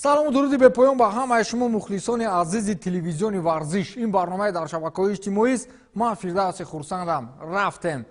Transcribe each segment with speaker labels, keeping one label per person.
Speaker 1: Салому дуруди бепоён ба ҳамаи шумо мухлисони азизи телевизиони варзиш. Ин барномаи дар шабакаҳои иҷтимоист. Ман Фирдавси Хурсандам. Рафтем.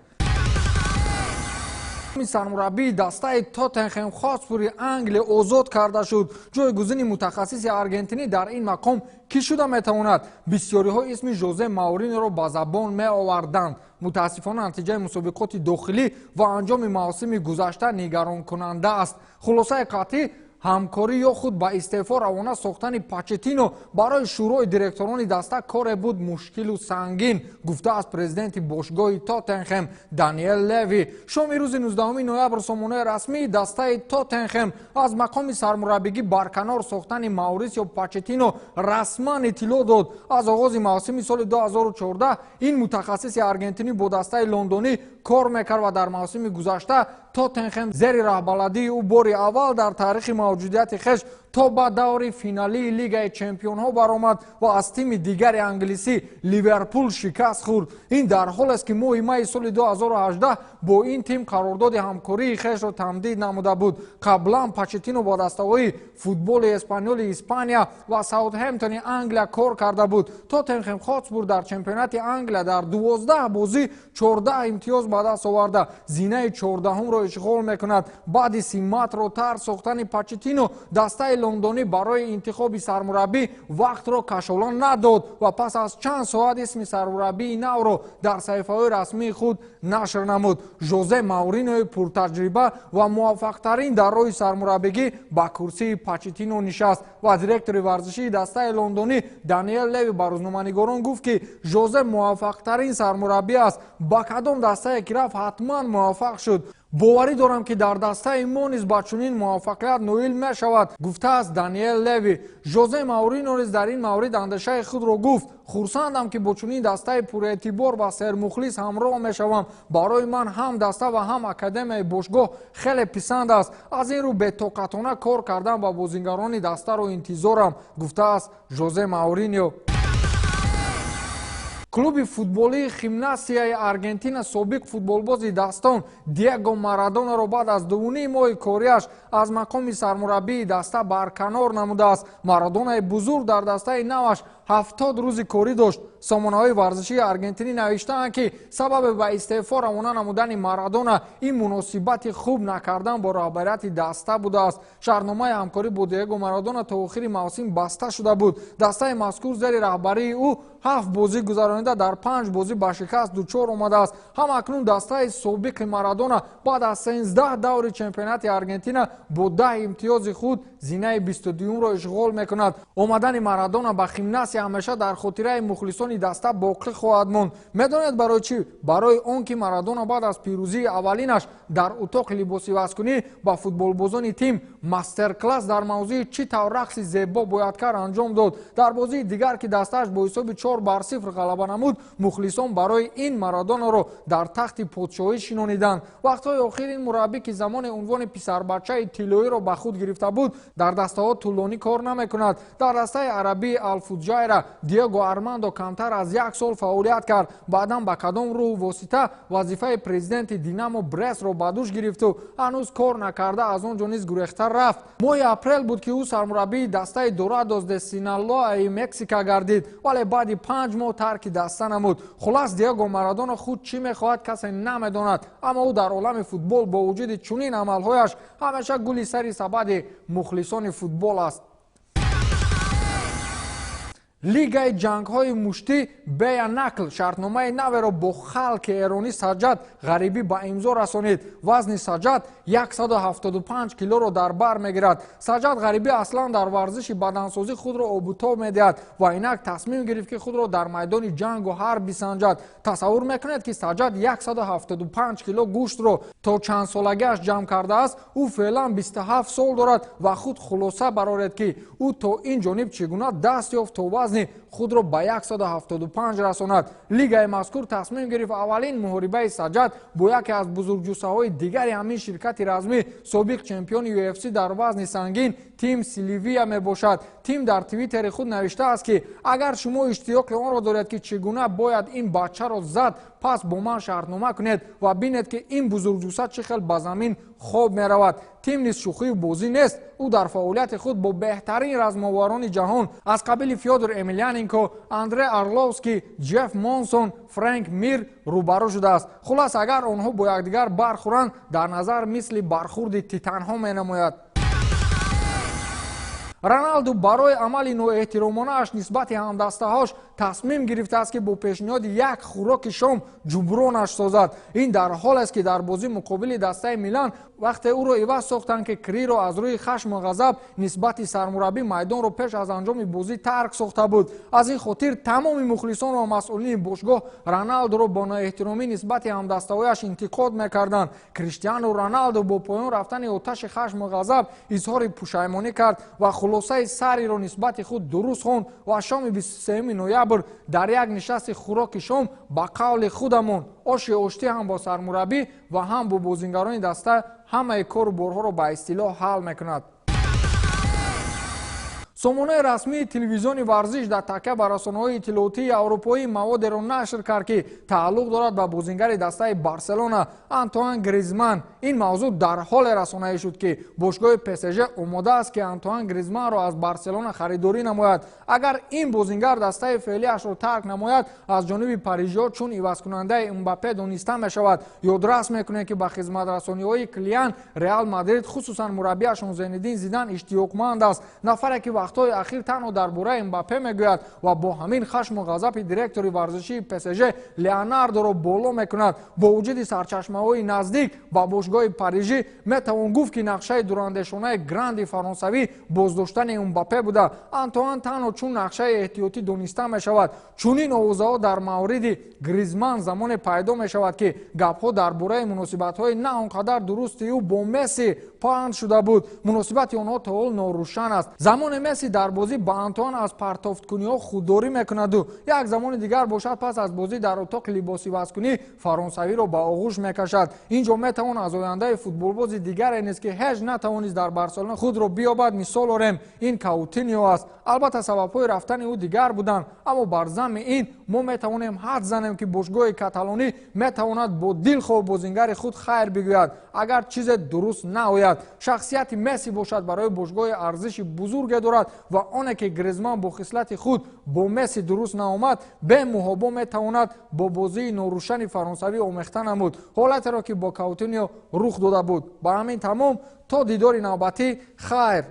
Speaker 1: Сармураббии дастаи Тоттенхем Хотспури Англия озод карда шуд. Ҷойгузини мутахассиси аргентинӣ дар ин мақом кӣ шуда метавонад? Бисёриҳо исми Жозе Мауриньоро ба забон меоварданд. Мутаассифона, натиҷаи мусобиқоти дохилӣ ва анҷоми мавсими гузашта нигаронкунанда аст. Хулосаи қатъӣ, ҳамкорӣ ё худ ба истеъфо равона сохтани Почетино барои шӯрои директорони даста коре буд мушкилу сангин, гуфтааст президенти бошгоҳи Тоттенхем Даниэл Леви. Шоми рӯзи 19 ноябр сомонаи расмии дастаи Тоттенхем аз мақоми сармураббигӣ барканор сохтани Маурисио Почетино расман иттилоъ дод. Аз оғози мавсими соли 2014 ин мутахассиси аргентинӣ бо дастаи лондонӣ кор мекард ва дар мавсими гузашта Тоттенхем зери раҳбаладии ӯ бори аввал дар таърихи мавҷудияти хеш то ба даври финалии Лигаи чемпионҳо баромад ва аз тими дигари англисӣ Ливерпул шикаст хӯрд. Ин дар ҳолест, ки моҳи майи соли 2018 бо ин тим қарордоди ҳамкории хешро тамдид намуда буд. Қаблан Почетино бо дастаҳои футболи Эспанёли Испания ва Саутҳемптони Англия кор карда буд. Тоттенхем Хотспур дар чемпионати Англия дар 12 бозӣ 14 имтиёз ба даст оварда, зинаи 14-умро ишғол мекунад. Баъди симатро тар сохтани Почетино дастаи лондонӣ барои интихоби сармураббӣ вақтро кашола надод ва пас аз чанд соат исми сармураббии навро дар саҳифаҳои расмии худ нашр намуд. Жозе Мауринои пуртаҷриба ва муваффақтарин дар роҳи сармураббигӣ ба курсии Почетино нишаст ва директори варзишии дастаи лондонӣ Даниэл Леви ба рӯзноманигорон гуфт, ки Жозе муваффақтарин сармураббӣ аст. Ба кадом дастае ки рафт, ҳатман муваффақ шуд. Боварӣ дорам, ки дар дастаи мо низ ба чунин муваффақият ноил мешавад, гуфтааст Даниэл Леви. Жозе Маурино низ дар ин маврид андешаи худро гуфт. Хурсандам, ки бо чунин дастаи пурэътибор ва сермухлис ҳамроҳ мешавам. Барои ман ҳам даста ва ҳам академияи бошгоҳ хеле писанд аст. Аз ин рӯ бетоқатона кор кардан ба бозингарони дастаро интизорам, гуфтааст Жозе Мауриньо. Клуби футболии Химнасияи Аргентина собиқ футболбози дастон Диего Марадонаро баъд аз 2,5 моҳи кориаш аз мақоми сармураббии даста барканор намудааст. Марадонаи бузург дар дастаи наваш 70 рӯзи корӣ дошт. Сомонаҳои варзишии аргентинӣ навиштаанд, ки сабаби ба истеъфо равона намудани Марадона ин муносибати хуб накардан бо раҳбарияти даста будааст. Шартномаи ҳамкорӣ бо Диего Марадона то охири мавсим баста шуда буд. Дастаи мазкур зери раҳбарии ӯ ҳафт бозӣ гузаронида, дар панҷ бозӣ ба шикаст дучор омадааст. Ҳам акнун дастаи собиқи Марадона баъд аз 13 даври чемпионати Аргентина бо 10 имтиёзи худ зинаи 22-умро ишғол мекунад. Омадани Марадона ба Химнасия ҳамеша дар хотираи мухлисони даста боқӣ хоҳад монд. Медонед барои чӣ? Барои он ки Марадона баъд аз пирӯзии аввалинаш дар утоқи либосивазкунӣ ба футболбозони тим мастер-класс дар мавзӯи чӣ тавр рақси зебо бояд кард анҷом дод. Дар бозии дигар, ки дастааш бо ҳисоби 4 бар 0 ғалаба намуд, мухлисон барои ин Марадонаро дар тахти подшоҳӣ шинониданд. Вақтҳои охир ин мураббӣ, ки замоне унвони писарбачаи тиллоиро ба худ гирифта буд, дар дастаҳо тӯлонӣ кор намекунад. Дар дастаи арабии Алфуҷайра Диего Армандо камтар аз як сол фаъолият кард. Баъдан ба кадом рӯҳу восита вазифаи президенти Динамо Брестро ба дӯш гирифту ҳанӯз кор накарда аз он ҷо низ гурехта рафт. Моҳи апрел буд, ки ӯ сармураббии дастаи Дорадос де Синалоаи Мексика гардид, вале баъди 5 моҳ тарки даста намуд. Хулас, Диего Марадона худ чӣ мехоҳад, касе намедонад, аммо ӯ дар олами футбол бо вуҷуди чунин амалҳояш ҳамеша гули сари сабади мухлисони футбол аст. Лигаи ҷангҳои муштӣ Бея Накл шартномаи наверо бо халки эронӣ Саҷад Ғарибӣ ба имзо расонид. Вазни Саҷад 175 килоро дар бар мегирад. Саҷад Ғарибӣ аслан дар варзиши бадансозӣ худро обутоб медиҳад ва инак тасмим гирифт, ки худро дар майдони ҷангу ҳарб бисанҷад. Тасаввур мекунед, ки Саҷад 175 кило гӯштро то чанд солагиаш ҷамъ кардааст? Ӯ феълан 27 сол дорад ва худ хулоса бароред, ки ӯ то ин ҷониб чӣ гуна даст ёфт то вазни худро ба 175 расонад. Лигаи мазкур тасмим гирифт аввалин муҳорибаи Саҷад бо яке аз бузургҷуссаҳои дигари ҳамин ширкати размӣ, собиқ чемпиони UFC дар вазни сангин Тим Силивия мебошад. Тим дар твиттери худ навиштааст, ки агар шумо иштиёқи онро доред, ки чӣ гуна бояд ин бачаро зад, Пас бо ман шартнома кунед ва бинед, ки ин бузургҷусса чӣ хел ба замин хоб меравад. Тим низ шӯхию бозӣ нест. Ӯ дар фаъолияти худ бо беҳтарин размоварони ҷаҳон аз қабили Фёдор Емельяненко, Андре Арловский, Ҷеф Монсон, Фрэнк Мир рӯбарӯ шудааст. Хулас, агар онҳо бо якдигар бархӯранд, дар назар мисли бархӯрди титанҳо менамояд. Роналду барои амали ноэҳтиромонааш нисбати ҳамдастаҳош тасмим гирифтааст, ки бо пешниҳоди як хӯроки шом ҷубронаш созад. Ин дар ҳолест, ки дар бозӣ муқобили дастаи Милан вақте ӯро иваз сохтанд, ки Криро аз рӯи хашму ғазаб нисбати сармураббӣ майдонро пеш аз анҷоми бозӣ тарк сохта буд. Аз ин хотир тамоми мухлисон ва масъулини бошгоҳ Роналдуро бо ноэҳтиромӣ нисбати ҳамдастаҳояш интиқод мекарданд. Криштиану Роналду бо поён рафтани оташи хашму ғазаб изҳори пушаймонӣ кард ва хулосаи сарриро нисбати худ дуруст хонд ва шоми 23 ноябр дар як нишасти хӯроки шом, ба қавли худамон оши оштӣ, ҳам бо сармураббӣ ва ҳам бо бозингарони даста ҳамаи кору борҳоро ба истилоҳ ҳал мекунад. Сомонаи расмии телевизиони варзиш дар такя ба расонаҳои иттилоотии аврупоӣ маводеро нашр кард, ки тааллуқ дорад ба бозингари дастаи Барселона Антуан Гризман. Ин мавзӯъ дар ҳоле расонаӣ шуд, ки бошгоҳи ПСЖ омода аст, ки Антуан Гризманро аз Барселона харидорӣ намояд. Агар ин бозингар дастаи феълиашро тарк намояд, аз ҷониби парижиҳо чун ивазкунандаи Мбаппе дониста мешавад. Ёдрас мекунем, ки ба хизматрасониҳои Килиан Реал Мадрид, хусусан мураббиашон Зенедин Зидан, иштиёқманд аст, нафаре ки вақтҳои ахир танҳо дар бораи Мбаппе мегӯяд ва бо ҳамин хашму ғазаби директори варзишии ПСЖ Леонардоро боло мекунад. Бо вуҷуди сарчашмаҳои наздик ба бошгоҳи парижӣ метавон гуфт, ки нақшаи дурандешонаи гранди фаронсавӣ боздоштани Мбаппе буда, Антуан танҳо чун нақшаи эҳтиётӣ дониста мешавад. Чунин овозаҳо дар мавриди Гризман замоне пайдо мешавад, ки гапҳо дар бораи муносибатҳои на он қадар дурусти ӯ бо Месси паҳн шуда буд. Муносибати онҳо то ҳол норӯшан аст. Замоне Месси дар бозӣ ба Антуан аз партофткуниҳо худдорӣ мекунаду як замони дигар бошад, пас аз бозӣ дар утоқи либосивазкунӣ фаронсавиро ба оғӯш мекашад. Ин ҷо метавон аз ояндаи футболбози дигаре низ, ки ҳеҷ натавонист дар Барселона худро биёбад, мисол орем. Ин Каутинио аст. Албатта, сабабҳои рафтани ӯ дигар буданд, аммо бар замми ин мо метавонем ҳадс занем, ки бошгоҳи каталонӣ метавонад бо дилхоҳ бозингари худ хайр бигӯяд, агар чизе дуруст наояд. Шахсияти Месси бошад, барои бошгоҳи арзиши бузурге дорад ва оне ки Гризман бо хислати худ бо Месси дуруст наомад, бемуҳобо метавонад бо бозии норӯшани фаронсавӣ омехта намуд, ҳолатеро ки бо Каутинио рух дода буд. Ба ҳамин тамом, то дидори навбатӣ хайр.